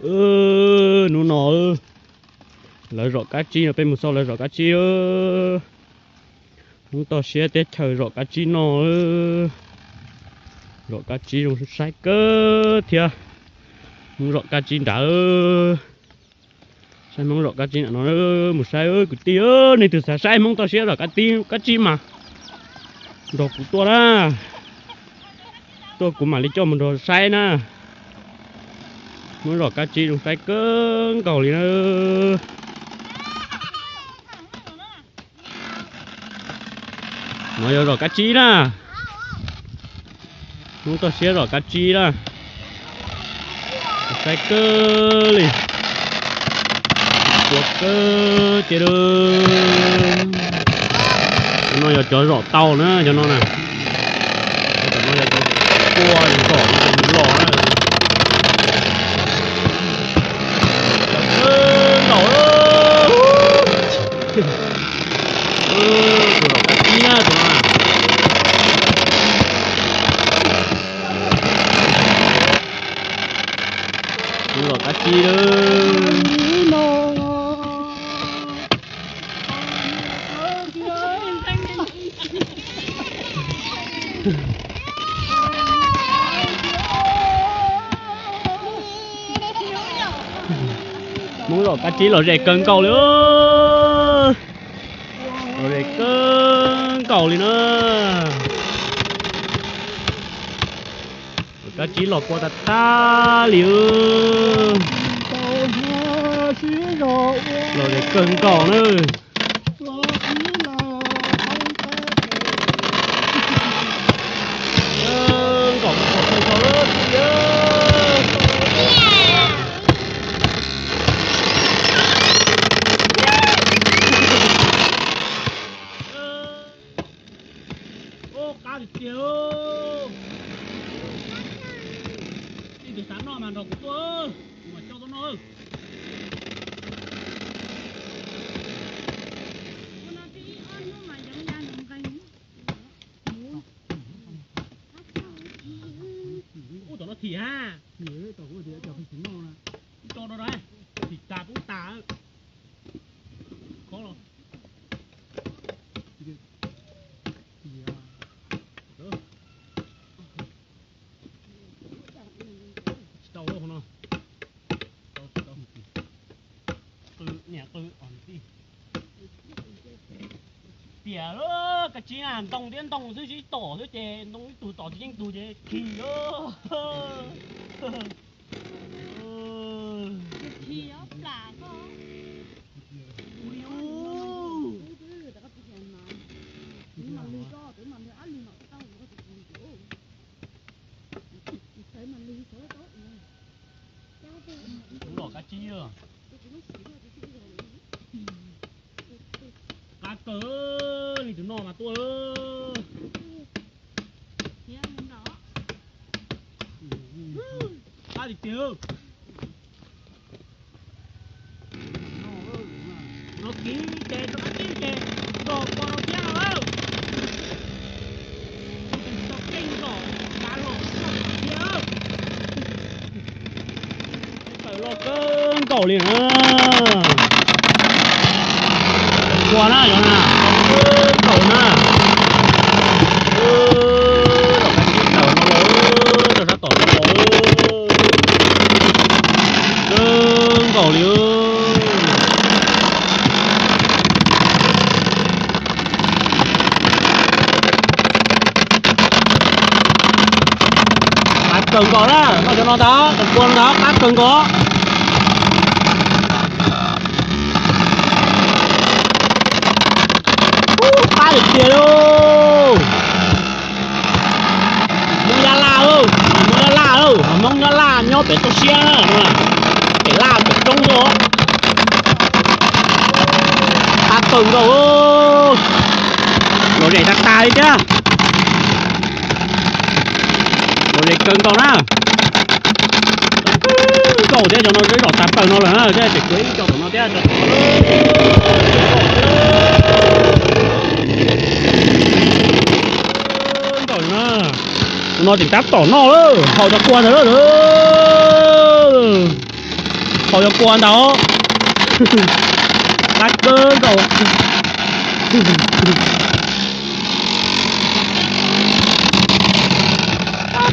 Hnub no lawv zom kab tsib no, peb mus xauj lawv zom kab tsib. Hmoob toj siab teb chaws zom kab tsib no. Zom kab tsib zoo saib kawg thiab. Hmoob zom kab tsib nrad. Saib Hmoob zom kab tsib no, mus saib kwv tij, nej twg xav saib Hmoob toj siab zom kab tsib mas nrog kuv tuaj na. Tuaj kuv mam li coj mus nrog saib na. Hmoob zom kab tsib zoo saib kawg nkaus li na. No yog zom kab tsib na. Hmoob toj siab zom kab tsib na. Saib kawg li. Tua kawg ces. Cov no yog cov zom tau na, cov no na. Cov no yog cov tua zom los na. Tus zom kab tsib na, tus no na. Tus zom kab tsib. Hmoob zom kab tsib lom zem kawg nkaus li. Lom zem kawg nkaus li na. Kab tsib los kua tag tag li. Lom zem kawg nkaus na. Nkaus kawg nkaus li. Ub, qab tiag tiag. Leej twg xav noj mas nrog kuv tuaj, kuv mam coj tuaj noj. Ub, tom no thim ha. Tso rau na, thim tas poob tas. Khob los. Tsis tau no. Qw, niam qw os tij. Tiam lawm, kab tsib na, ntoo thiab ntoo xwb, sib tom xwb ces ntoo ib tug tom tsis yeej tug ces khi lawm. Tus zom kab tsib. Qab kawg, leej twg noj mas tuaj. Qab tiag tiag. No kiv ces rov qab tib ces nrog kua rau thiab no lawm. Tau keej nkaus, kav los thiab. Tawm loj kawg nkaus li na. Kua na yog na, kawg nkaus na. Zom kab tsib tawm no los, rau sab tom no los. Kawg nkaus li. Qab kawg nkaus na, noj cov no ntag, cov kua ntag, qab kawg nkaus. Ub, qab tiag tiag lauj. Hmoob Nyab Laj lauj, Hmoob Nyab Laj lauj, Hmoob Nyab Laj nyob pem toj siab na. Pem laj pem roob xwb. Qab kawg nkaus. Lom zem tag tag li thiab. Lom zem kawg nkaus na. Nkaus thiab, cov no zom tas plaws no lawm na, thiab tseem tshuav ib co tom no thiab. Nkaus na. Tus no tseem tab tom noj lawm, haus tau kua ntawd lawm. Qhov yog kua ntawd qab kawg nkaus.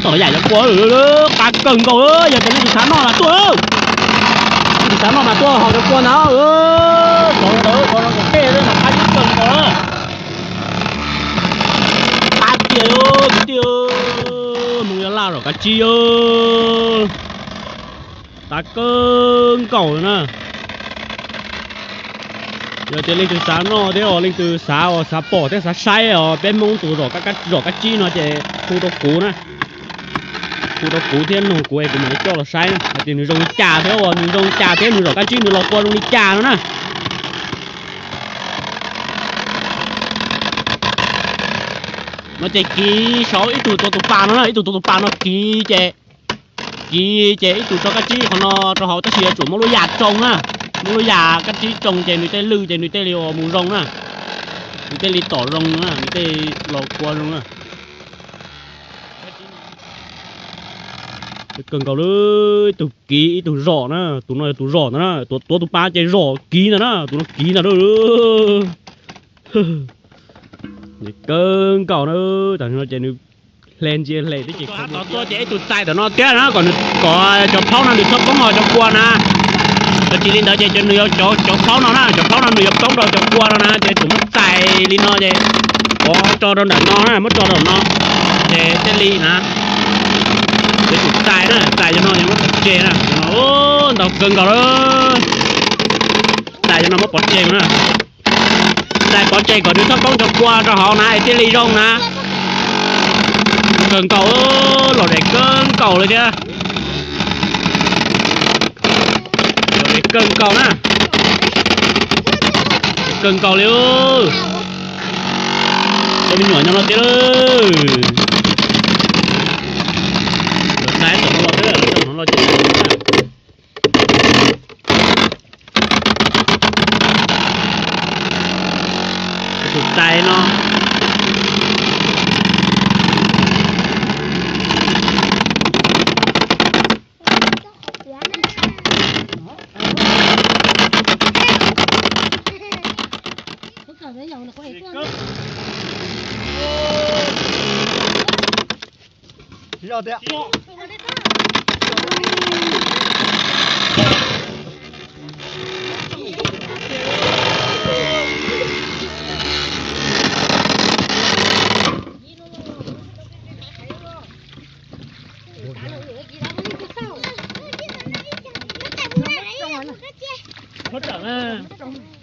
Tom yam yog kua qab kawg nkaus, yog tias leej twg xav noj mas tuaj, leej twg xav noj mas tuaj haus cov kua ntawd. Qhov ntawd qhov no tej mas qab kawg nkaus. Qab tiag kwv tij, mus yog laj zom kab tsib, qab kawg nkaus na. Yog tias leej twg xav noj thiab os, leej twg xav os, xav pom thiab xav saib os, peb Hmoob tus zom kab, zom kab tsib no ces hu rau kuv na. Hu rau kuv thiab nug kuv es kuv mam li coj los saib hais tias nws zoo li cas thiab os, nws zoo li cas thiab nws zom kab tsib nws los kua zoo li cas no na. No ces kiv saud ib tug tuav tus pas no na, ib tug tuav tus pas no kiv ces, kiv ces ib tug tso kab tsib qhov no rau hauv, tab sis yuav tsum muab lub yam tsoo na, muab lub yam kab tsib tsoo ces nws tej lwj ces nws tej li ua mus zoo na, nws tej li tom zoo na, nws tej los kua zoo na. Kawg nkaus li, ib tug kiv ib tug zom na, tus no yog tus zom ntawd na, tuav tus pas ces zom kiv ntag na, tus no kiv ntag. Kawg nkaus na, tam sim no ces nws hle ntsia hle tib si. Tom tuaj ces ib tug txais tom no thiab na, kom nws, kom cov phaub no nws txhob poob hos cov kua na. Yog tsis li ntawd ces nws yuav, cov, cov phaub no na, cov phaub no nws yuav poob rau cov kua no na, ces tsum muab txais li no ces, o, tso rau ntawm no na, muab tso rau no ces thiaj li na. Ces tsum txais na, txais cov no es muab pov tseg na, ntau kawg nkaus lawm. Txais cov no muab pov tseg na. Txais pov tseg kom nws txhob poob cov kua rau hauv na es thiaj li zoo na. Kawg nkaus, los daim kawg nkaus li thiab. Los daim kawg nkaus na. Kawg nkaus li. Cov me nyuam nyob no thiab. Lawv txais tom no los thiab, tom no los ces tus txais no.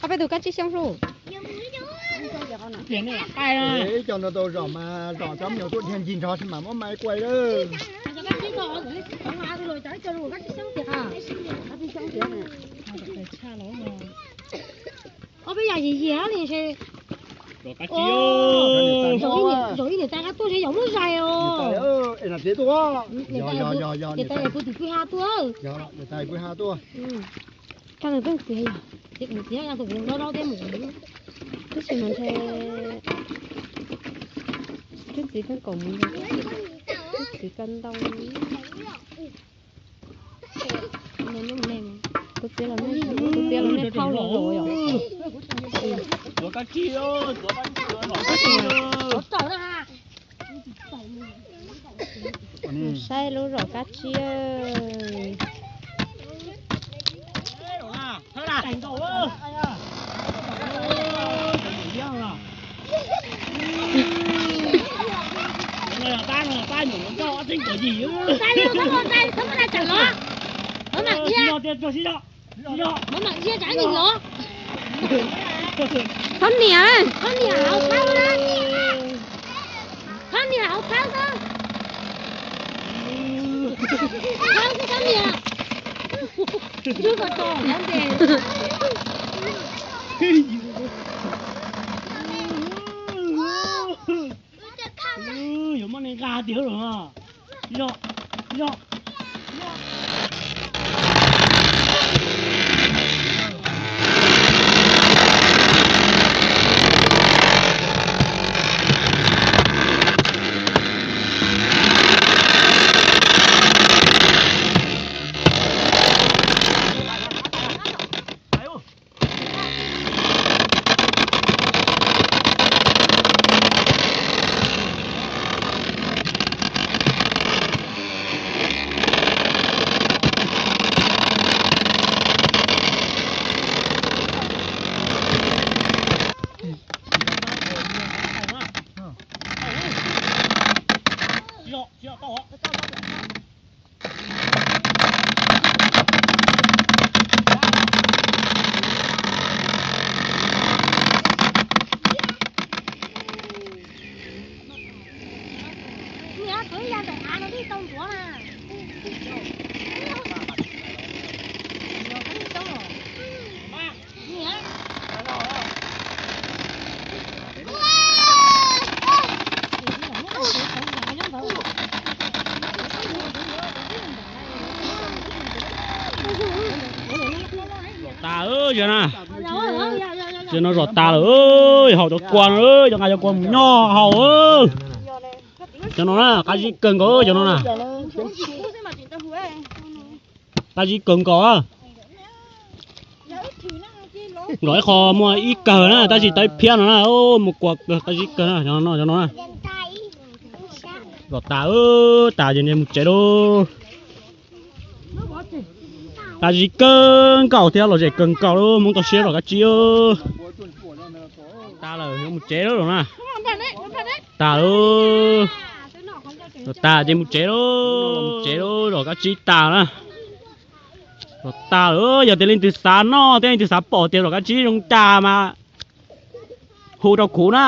Ob peb tus kab tsib xyoob hlub. Ib co ntau ntau zom mas zom cov me nyuam tuaj dhia ncig nrov sis mam muab mai kuai lawm. Ob peb yam yim yim li. Zaum ib niam tais qab tuaj seb yog muab zais os. Niam tais kuv tim pw ha tuaj. Kab nws pheej txiav yog, txiav kuv txiav yog tus kuv hlob hlob thiab mus. Tab sis mas ntshe tub txiv pheej kom mus, tub txiv kab ntau. Kuv txiav los nej, kuv txiav los nej phauj los yom. Mus saib lub zos kab tsib. Thab niam, thab niam hauv thawb na. Thab niam hauv thawb xwb. Thawb xwb thab niam. Ntsuag kom tos thab niam. Yuav muab neeg nqa tiag los. Yog, yog. Tas, no zom tas lawm, haus cov kua no, cov nqa cov kua mus nyob haus. Cov no na qab zib kawg nkaus cov no na. Qab zib kawg nkaus. Nkaus ib qho muaj ib kawg na tab sis tau ib phiab no na, muaj kua kawg, qab zib kawg na, cov no na. Zom tas, tas ces mus tsev lauj. Qab zib kawg nkaus thiab lom zem kawg nkaus lauj, Hmoob toj siab zom kab tsib. Tas lawm, mus tsev lauj na. Tas lauj. Zom tas ces mus tsev lauj, mus tsev lauj, zom kab tsib tas na. Zom tas lawm, yog tias leej twg xav noj thiab leej twg xav pom tias zom kab tsib zoo cas mas hu rau kuv na.